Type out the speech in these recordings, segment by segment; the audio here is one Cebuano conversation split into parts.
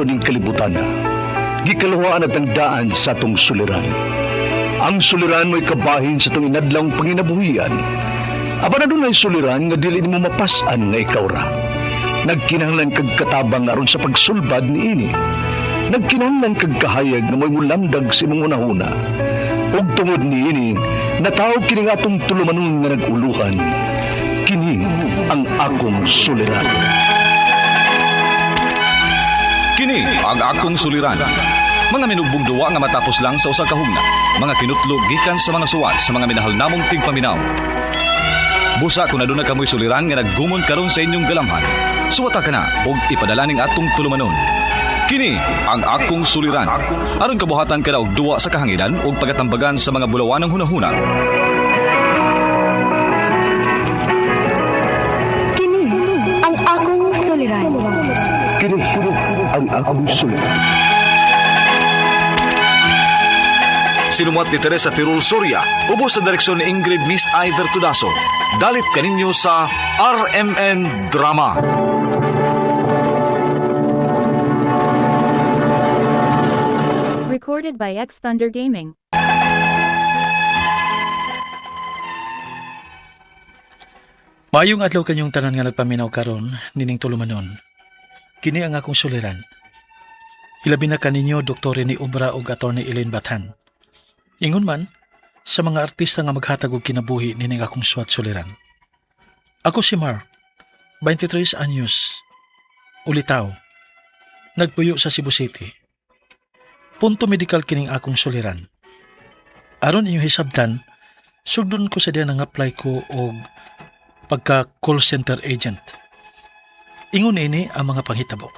Ning kalibutan na. Gikaluhaan at ang daan sa atong suliran. Ang suliran mo'y kabahin sa itong inadlang panginabuhian. Aba na dunay suliran nga dili nimo mapas-an nga ikaw ra. Nagkinahanglan kag katabang aron sa pagsulbad niini. Nagkinahanglan kag kahayag nga mo'y mulamdag sa imong hunahuna. Ug tungod niini, nataw kini nga atong tulumanon nga nag-uluhan. Kini ang akong suliran. Kini ang akong suliran. Mga minugbong duwa nga matapos lang sa usa ka hugna. Mga kinutlog gikan sa mga suwat sa mga minahal namong tigpaminaw. Busa kung aduna kamoy suliran nga naggumon karon sa inyong galamhan. Suwata ka na og ipadala ning atong tulumanon. Kini ang akong suliran. Aron kabuhatan ka na og duwa sa kahanginan ug pagatambagan sa mga bulawanang hunahuna. Kini ang akong suliran. Kini ang akong suliran. Sinumat ni Teresa Tirul Soria, ubos sa direksyon ni Ingrid Miss Iver Tudaso. Dalit kaninyo sa RMN Drama. Recorded by X Thunder Gaming. Maayong adlaw kanyong tanan nga nagpaminaw karon nining tulumanon. Kini ang akong suliran. Ilabi na kaninyo Dr. ni Obra ug Attorney Elaine Bathan. Ingon man sa mga artista nga maghatag og kinabuhi nining akong suwat suliran. Ako si Mark, 23 anyos, ulitaw. Nagpuyo sa Cebu City. Punto medical kining akong suliran. Aron inyong hisabtan, sugdon ko sa diyan ang apply ko og pagka call center agent. Ingon ini ang mga panghitabo.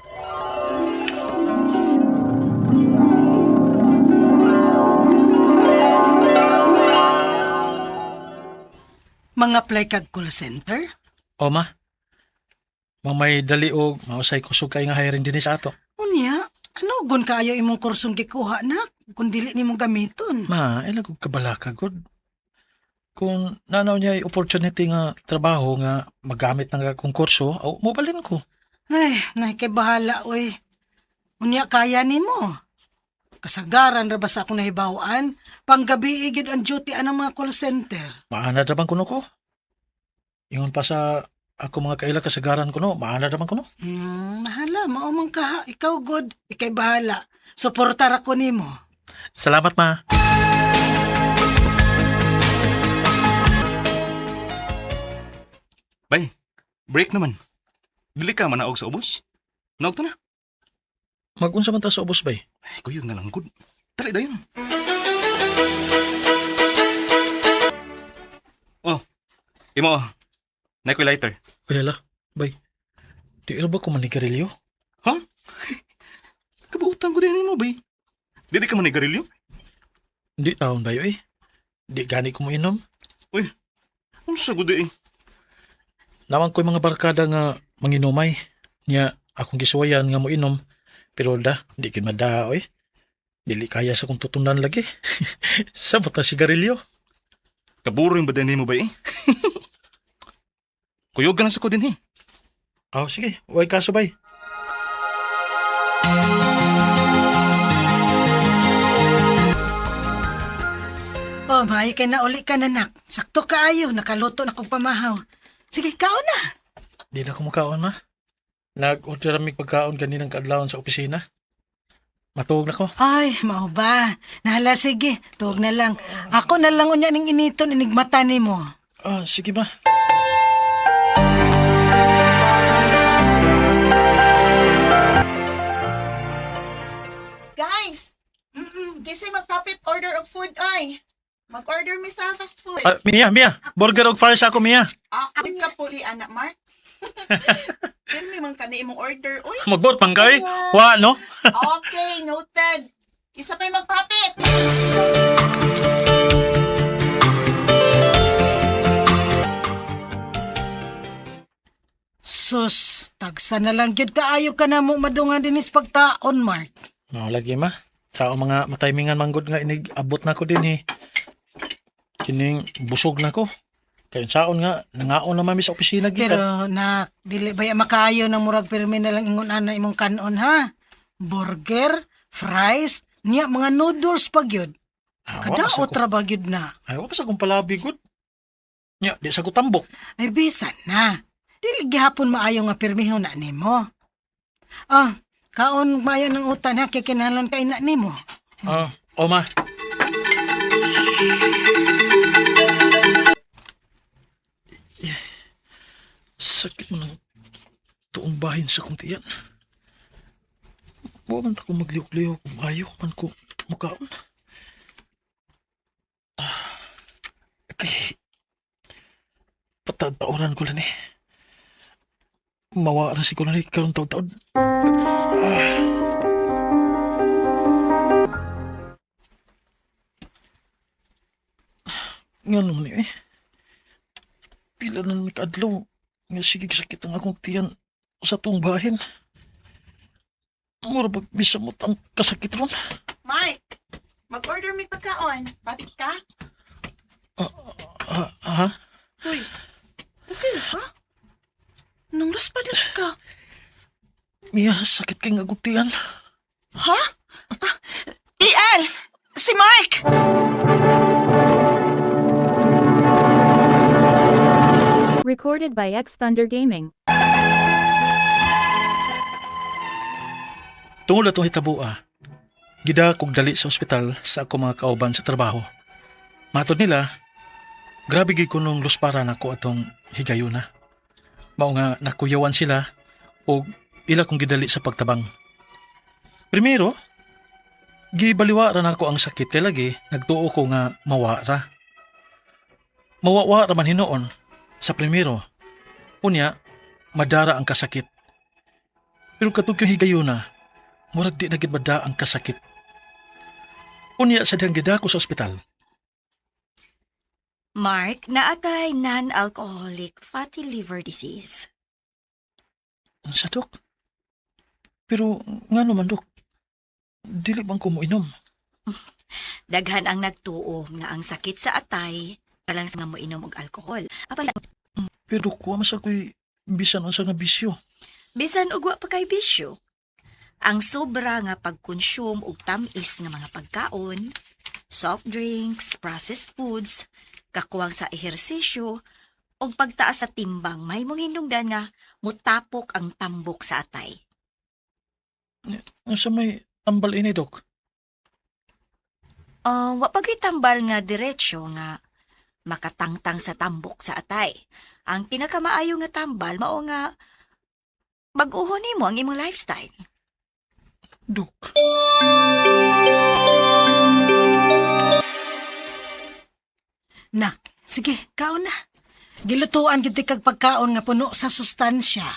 Mga apply kag call center? O ma, mamay dali og mausay kusog kay nga hiring dinhi sa ato. Unya, ano gun kaayo imong kursong gikuha nak kung dili nimo gamiton? Ma, ay lagog kabalaka gud. Kung nanaw niya ay opportunity nga trabaho nga magamit ng akong kurso, aw mobalin ko. Ay, nay kay bahala oy. Unya kaya nimo. Kasagaran ra ba sa akong nahibaw-an? Panggabi gid ang duty anang mga call center. Maana ra bang kuno ko? Ingon pa sa ako mga kaila kasagaran kuno, maana ra bang kuno? Mahala, mao man ka. Ikaw good, ikay bahala. Suportar ako nimo. Salamat ma. Bay, break naman. Dili ka manaog sa ubos. Naog ta na. Magunsa man ta sa ubos bay. Ay, kuyog na lang gud. Dali dayon. Oh, imo. Nay ko'y lighter. Uy hala, bay. Di ra ba ko manigarilyo? Ha? Kabuutan ko din nimo, bay. Dili ka manigarilyo? Hindi taon bayo eh. Di gani ko mo inom. Uy, unsa gud eh? Nawang ko'y mga barkada nga manginumay. Nya, akong gisuwayan nga mo inom. Pero da, di kin mada oy. Dili kaya sa kong tutunan lagi. Samot na sigarilyo. Kaburing ba din nimo, bay? Eh? Kuyog ka na sa ko din eh. Oh, sige. Way kaso bay. Oh, maayo kay na uli ka na nak. Sakto kaayo, nakaluto na kong pamahaw. Sige, kaon na. Di na kumukaon ma. Nag-order kami pagkaon kaninang kaadlawon sa opisina. Matuog na ko. Ay, mao ba? Nahala, sige. Tuog na lang. Ako na lang unya ning initon inigmata nimo. Ah, sige ma. Guys, kasi magkapit order of food ay. Mag-order mi sa fast food. Ah, Mia, Mia. Burger og fries ako, Mia. Ah, kapit ka puli, anak Mark. Pirmi man ka na imong order, uy. Magbot man kay. Wa, no? Okay, noted. Isa pa'y magpapit. Sus, tagsa na lang gyud kaayo ka na mo madungan dinis pagkaon, Mark. Mao lagi ma. Sa akong mga mataymingan manggod nga inig abot na ko din eh. Kining busog na ko. Kay saon nga nangaon na mami sa opisina Pero gikan. nak, dili ba ya makaayo ng murag pirmi na lang ingon ana imong kanon ha? Burger, fries, niya mga noodles pa gyud. Ah, wa pa sa Kadaot ko- ra ba gyud na. Ay, wa pa sa kong palabi gud. Nya, di sa ko tambok. Ay bisan na. Dili gihapon maayo nga pirmihon na nimo. Ah, kaon maayo ng utan ha kay kinahanglan kay na nimo. Ah, o ma. Sakit mo ng tuong bahin sa kong tiyan. Buwa man ta ko maglihok-lihok kung ayaw man ko mukaon. Ah, kay patadtauran ko lang eh. Mawa ra siguro ni karon taon-taon. Nga naman eh. Pila na nakaadlaw. Nga sige sakit ang akong tiyan sa tuong bahin. Mura pag bisamot ang kasakit ron. Mike, mag-order mi pagkaon. Batik ka? Ah, ha? Uy, okay ra ka? Nung raspadal ka? Mia, sakit kay nga akong tiyan. Ha? Ah, EL! Si Mark! Recorded by X Thunder Gaming. Tungod atong hitabua, gida kog dali sa ospital sa ako mga kauban sa trabaho. Matod nila, grabe gid ko nung luspara nako atong higayuna. Mao nga nakuyawan sila og ila kong gidali sa pagtabang. Primero, gibaliwa ra nako ang sakit kay lagi nagtuo ko nga mawa ra. Mawawa ra man hinuon sa primero. Unya, madara ang kasakit. Pero katug yung higayuna, murag di na gid mada ang kasakit. Unya sa dihang gida ko sa ospital. Mark, naatay non-alcoholic fatty liver disease. Unsa dok? Pero nga naman dok, dili bang kumuinom? Daghan ang nagtuo nga ang sakit sa atay kalang nga moinom og alkohol. Apan Pero kuha man sa ko'y bisan unsa nga bisyo. bisan og wa pa kay bisyo. Ang sobra nga pagkonsyum og tam-is nga mga pagkaon, soft drinks, processed foods, kakuwang sa ehersisyo, og pagtaas sa timbang may mong hinungdan nga mutapok ang tambok sa atay. Unsa may tambal ini dok? Wa pa gyud tambal nga diretsyo nga makatangtang sa tambok sa atay. Ang pinakamaayo nga tambal mao nga bag-uhon nimo ang imong lifestyle. Dok. Nak, sige, kaon na. Gilutuan gid kag pagkaon nga puno sa sustansya.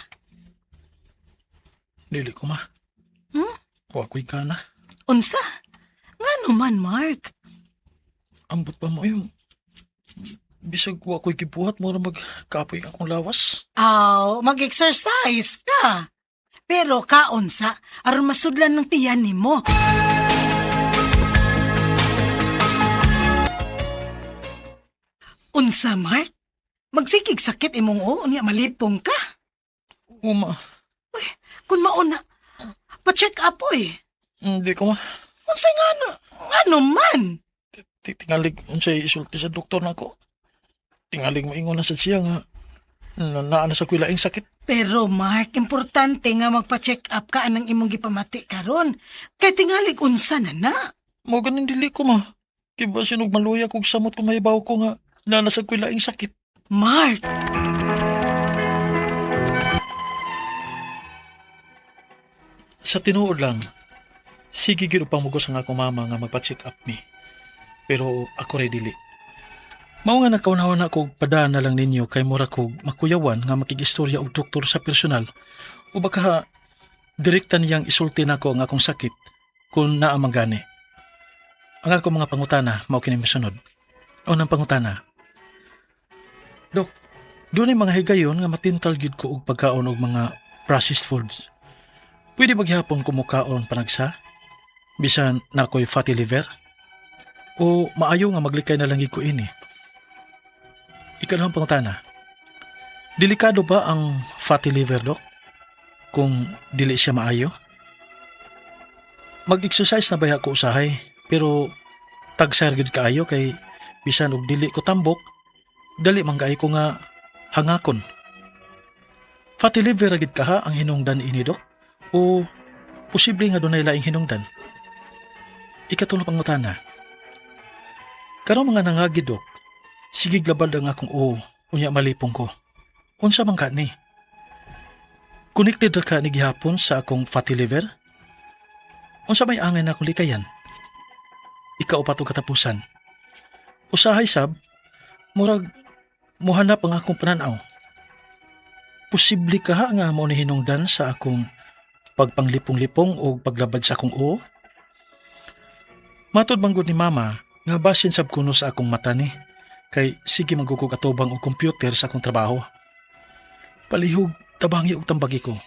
Dili ko ma. Hmm? Wa ko'y gana. Unsa? Ngano man, Mark? Ambot pa mo yung bisag wa ko'y gibuhat mo na magkapoy akong lawas. Aw, mag-exercise ka. Pero kaon sa aron masudlan ng tiyan nimo. Unsa, Mark? Magsigig sakit imong uon nga malipong ka. Uma, Kung mauna, pa-check up oy. hindi ko ma. Unsa nga ano, ngano man? Tingalig unsay isulti sa doktor nako. Tingalig moingon na sad siya nga na naa na sa kuy laing sakit. Pero Mark, importante nga magpa-check up ka anang imong gipamati karon. Kay tingalig unsa na na. Mo ganin dili ko ma. Kay ba sinog maluya kog samot kung mahibaw ko nga naa na sa kuy laing sakit. Mark, Sa tinuod lang, sige gid upang mugos ang akong mama nga magpa-check up mi. Pero ako ray dili. Mao nga nakaunahon na kog padaan na lang ninyo kay mura kog makuyawan nga makigistorya og doktor sa personal o baka direkta niyang isulti nako ang akong sakit kung naa man gani. Ang akong mga pangutana mao kini mosunod. Unang pangutana. Dok, dunay mga higayon nga matintal gid ko og pagkaon og mga processed foods. Pwede ba gihapon kumukaon panagsa? Bisan na ako'y fatty liver? O maayo nga maglikay na lang gid ko ini? Ikalawang pangutana. Delikado ba ang fatty liver, Dok? Kung dili siya maayo? Mag-exercise na baya ko usahay, pero tagsar gyud kaayo kay bisan og dili ko tambok, dali man kaayo ko nga hangakon. Fatty liver ra gid kaha ang hinungdan ini, Dok? O posible nga dunay laing hinungdan? Ikatulong pangutana. Karong mga nangagi, Dok, sige labad ang akong uo, unya malipong ko. Unsa man ka ni? Connected ra ka ni gihapon sa akong fatty liver? Unsa may angay na akong likayan? Ikaupat og katapusan. Usahay sab, murag muhanap ang akong pananaw. Posible kaha nga mao ni hinungdan sa akong pagpanglipong-lipong o paglabad sa akong uo? Matud man gud ni Mama nga basin sab kuno sa akong mata ni kay sige man gud kog atubang og computer sa akong trabaho. Palihog tabangi og tambagi ko.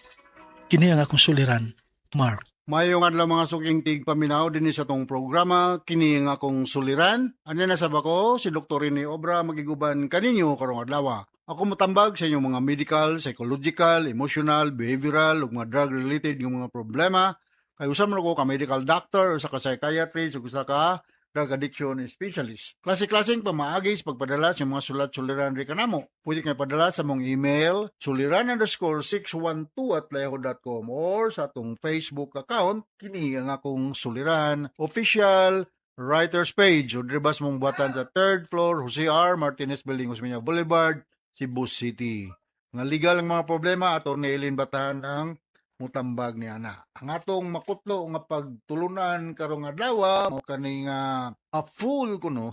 Kini ang akong suliran, Mark. Mayong adlaw, mga suking tigpaminaw, dinhi sa atong programa kini nga akong suliran. Ano na sab ako si Dr. Rene Obra magiguban kaninyo karong adlaw. Ako motambag sa inyong mga medical, psychological, emotional, behavioral ug mga drug related nga mga problema. Kay usa man ako ka medical doctor, usa ka psychiatrist ug usa ka drug addiction specialist. Klase-klaseng pamaagi sa pagpadala sa mga sulat suliran ri kanamo. Pwede kayo padala sa mong email suliran_612@yahoo.com or sa atong Facebook account kini ang akong suliran official writers page o diri bas mong buhatan sa third floor, Jose R. Martinez Building, Osmeña Boulevard, Cebu City. Nga legal ang mga problema, Attorney Eileen Batahan ang mutambag ni ana. Ang atong makutlo nga pagtulunan karong adlaw mao kani nga a fool kuno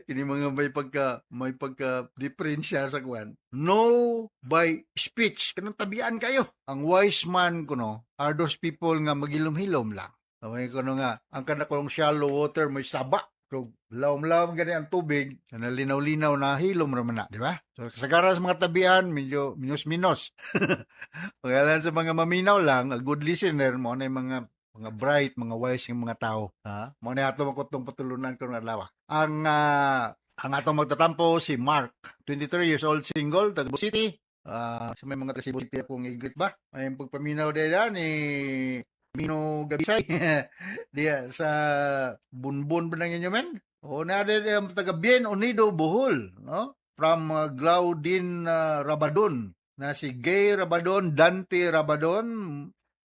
kini mga may pagka diferensya sa kuan. Know by speech, kanang tabian kayo. Ang wise man kuno are those people nga magilom-hilom lang. Okay kuno nga ang kana kong shallow water may saba. So, lawom-lawom gani ang tubig, na linaw-linaw na hilom ra man na, di ba? So, kasagaran sa mga tabian, medyo minus-minus. Pagalan sa mga maminaw lang, a good listener, mao na yung mga bright, mga wise yung mga tao. Ha? Mao na ato makutong patulunan karong adlaw. Ang atong magtatampo si Mark, 23 years old, single, taga Cebu City. Sa may mga taga Cebu City akong igrit ba? May pagpaminaw dira ni Mino Gabisay. Diya sa Bunbun ba nang inyo men? O na ang taga Bien Unido, Bohol, no? From Glaudin Rabadon na si Gay Rabadon, Dante Rabadon,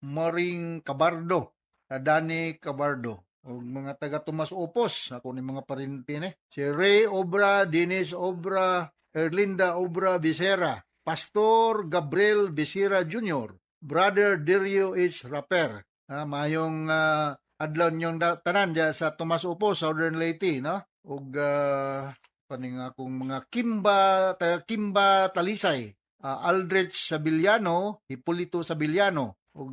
Maring Cabardo, Dani Cabardo o mga taga Tomas Opos, ako ni mga parinti ni. Si Ray Obra, Dennis Obra, Erlinda Obra Vicera, Pastor Gabriel Vicera Jr., Brother Dirio H. Raper. Mayong adlaw ninyong tanan diya sa Tomas Opos, Southern Leyte, no? Ug paning akong mga Kimba, taga Kimba Talisay, Aldrich Sabiliano, Hipolito Sabiliano, ug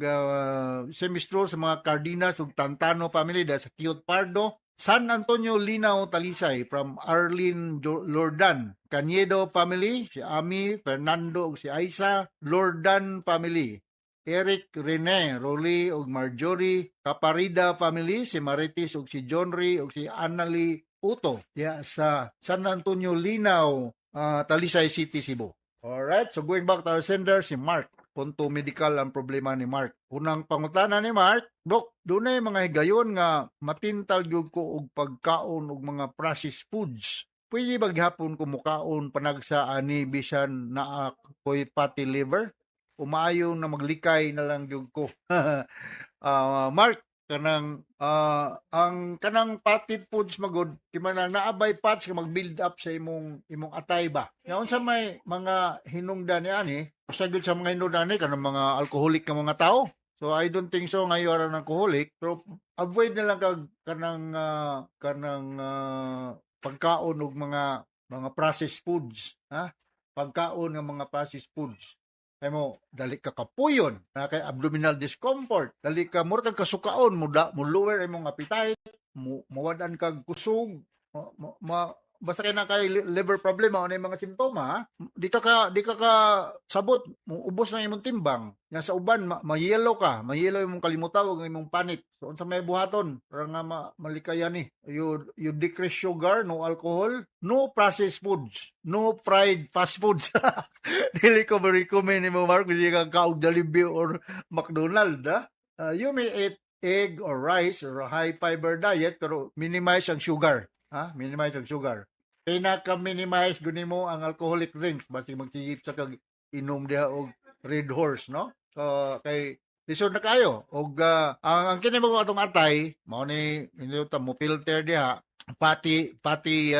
semistro sa mga Cardenas ug Tantano family diya sa Cute Pardo, San Antonio Linao Talisay from Arlene Lordan, Cañedo family, si Ami, Fernando ug si Aisa, Lordan family, Eric Rene, Rolly ug Marjorie, Caparida family, si Marites ug si Johnry ug si Annalie Uto diya sa San Antonio Linao, Talisay City, Cebu. Alright, so going back to our sender, si Mark. Punto medical ang problema ni Mark. Unang pangutana ni Mark, "Dok, dunay mga higayon nga matintal gyud ko og pagkaon og mga processed foods. Pwede ba gihapon ko mukaon panagsa ani bisan naa ko'y fatty liver? O maayo na maglikay na lang gyud ko?" Mark, kanang ang kanang fatty foods magod di man na naabay fats nga mag-build up sa imong atay ba. Nya unsa may mga hinungdan ni ani? Usa gyud sa mga hinungdan ni kanang mga alcoholic nga mga tao. So I don't think so nga you are an alcoholic. Pero avoid na lang kag kanang pagkaon og mga processed foods, ha? Pagkaon ng mga processed foods. Kay mo dali ka kapuyon, na kay abdominal discomfort, dali ka mura kag kasukaon, mo da, mo lower imong appetite, mo mawad-an kag kusog, basta kay na kay liver problem ano yung mga simptoma, ha? Di ka sabot, mo ubos na imong timbang. Nga sa uban ma-yellow ka, ma-yellow imong kalimutaw ug imong panit. So unsa may buhaton para nga malikayan ni? You decrease sugar, no alcohol, no processed foods, no fried fast foods. Dili ko ma-recommend nimo, Mark, dili ka kaog Jollibee or McDonald, ha? You may eat egg or rice or a high fiber diet, pero minimize ang sugar. Ha? Minimize ang sugar. Pinaka-minimize guni mo ang alcoholic drinks basta magsigip sa kag inom diha og Red Horse, no? So kay lisod na kayo og ang kini mo atong atay mao ni hindi ta mo filter diha, fatty fatty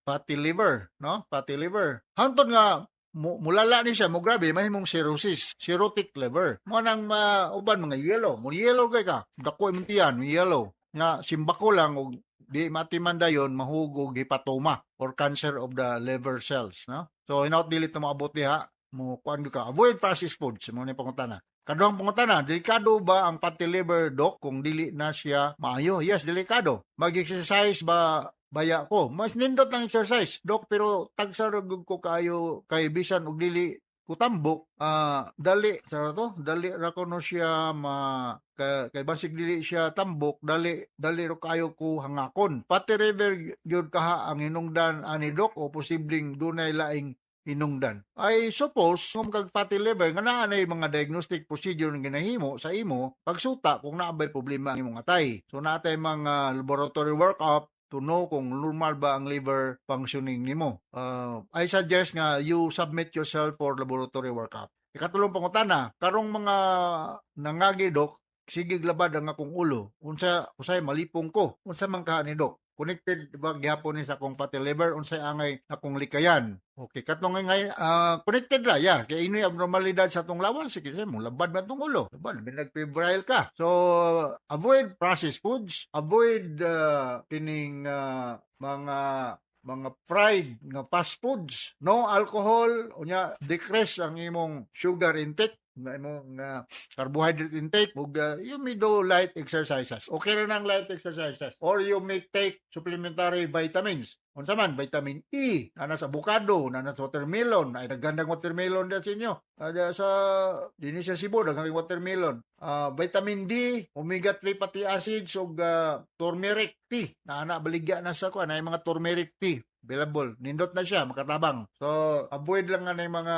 fatty liver, no? Fatty liver. Hangtod nga mulala ni siya, mo grabe, mahimong cirrhosis, cirrhotic liver. Mo nang uban mga yellow, mo yellow kay ka. Dako imong tiyan, mo yellow. Nga simbako lang og di matiman dayon, mahugog hepatoma or cancer of the liver cells, no? So hinaut dili ta moabot diha, mo kuan ka, avoid processed foods mo ni pangutana. Kaduhang pangutana, delikado ba ang fatty liver, doc, kung dili na siya maayo? Yes, delikado. Mag-exercise ba baya ko? Mas nindot ang exercise, doc, pero tagsa ra gud ko kaayo kay bisan og dili ko tambok, dali sa to, dali ra ko no siya ma kay basig dili siya tambok, dali dali ro kayo ko hangakon. Fatty liver gyud kaha ang hinungdan ani, doc, o posibleng dunay laing hinungdan? I suppose kung kag fatty liver nga naa nay mga diagnostic procedure nga ginahimo sa imo pagsuta kung naa bay problema ang imong atay. So naa tay mga laboratory workup to know kung normal ba ang liver functioning nimo. I suggest nga you submit yourself for laboratory workup. Ikatulong pangutana, karong mga nangagi, doc, sige labad ang akong ulo. Unsa usay malipong ko. Unsa man ka ni, doc? Connected ba gihapon ni sa akong fatty liver? Unsay angay akong likayan? Okay, katong ngay connected ra ya kay inoy abnormalidad sa atong lawas, sige mo labad man tong ulo. Labad, nag-febrile ka. So avoid processed foods, avoid kining mga fried nga fast foods, no alcohol, unya decrease ang imong sugar intake na imong carbohydrate intake ug you may do light exercises. Okay ra nang light exercises or you may take supplementary vitamins. Unsa man? Vitamin E, nana sa avocado, nana sa watermelon. Ay, nagandang watermelon diyan sa inyo. Diya sa dinhi sa Cebu daghang watermelon. Vitamin D, omega 3 fatty acids ug turmeric tea. Naa baligya na sa kuan, ay mga turmeric tea available. Nindot na siya, makatabang. So, avoid lang nga na yung mga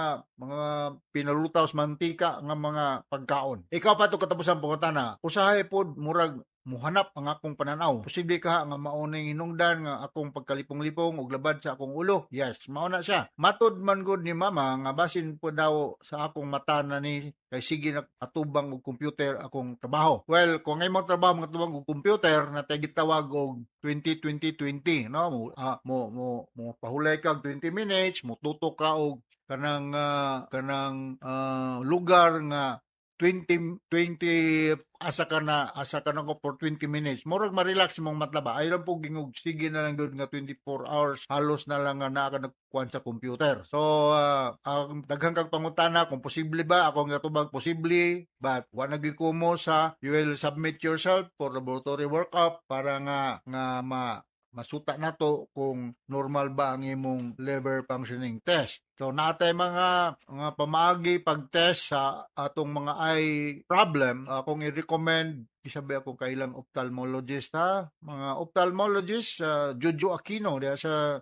pinalutaw sa mantika nga mga pagkaon. Ikaw pa to katapusang pangutana. Usahay pod murag muhanap ang akong pananaw. Posible ka nga mauning hinungdan nga akong pagkalipong-lipong og labad sa akong ulo. Yes, mao na siya. Matod man gud ni mama nga basin po daw sa akong mata na ni kay sige na atubang og computer akong trabaho. Well, kung ang imong trabaho mga tubang og computer na tay gitawag og 20 20 20, no? Mo pahulay kag 20 minutes, mo tutok ka og kanang lugar nga 20 20, asa ka na ko for 20 minutes, murag ma-relax imong mata ba. Ay lang po gingog sige na lang gyud nga 24 hours halos na lang nga naa ka nagkuan sa computer. So ang daghan kag pangutana kung posible ba ako nga tubag, posible, but wa na gyud mo sa you will submit yourself for laboratory workup para nga nga ma masuta nato kung normal ba ang imong liver functioning test. So natay mga pamaagi pag-test sa atong mga eye problem. Akong i-recommend isabi ako kailang ophthalmologist ha. Mga ophthalmologist, Jojo Aquino diha sa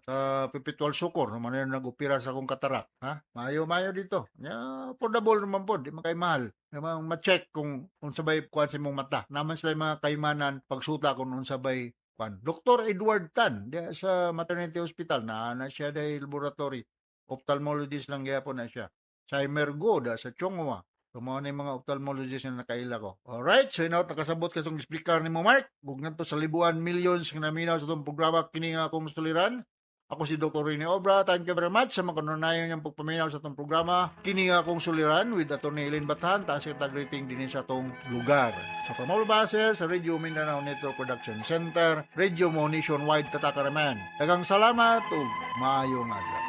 Perpetual Succour man yung nag-opera sa akong cataract ha. Maayo maayo dito. Ya, affordable naman pod, di man kay mahal. Namang ma-check kung unsa bay kuan sa imong mata. Naman sila yung mga kaimanan pagsuta kung unsa bay kuan. Dr. Edward Tan diha sa Maternity Hospital na siya dahil laboratory. Ophthalmologist lang gyapon na siya. Sa Emergo da sa Chong Hua. So, mao na yung mga ophthalmologist na nakaila ko. Alright, so hinaut nakasabot ka sa explicar nimo, Mark. Ug ngadto sa libuan millions nga naminaw sa atong programa kini nga akong suliran. Ako si Dr. Rene Obra. Thank you very much sa mga kanunayon niyang pagpaminaw sa atong programa. Kini nga akong suliran with Atty. Elaine Bathan. Taas kita greeting din sa atong lugar. So from all of us here sa Radio Mindanao Network Production Center, Radio Mo Nationwide, Tatakaraman. Daghang salamat ug maayong adlaw.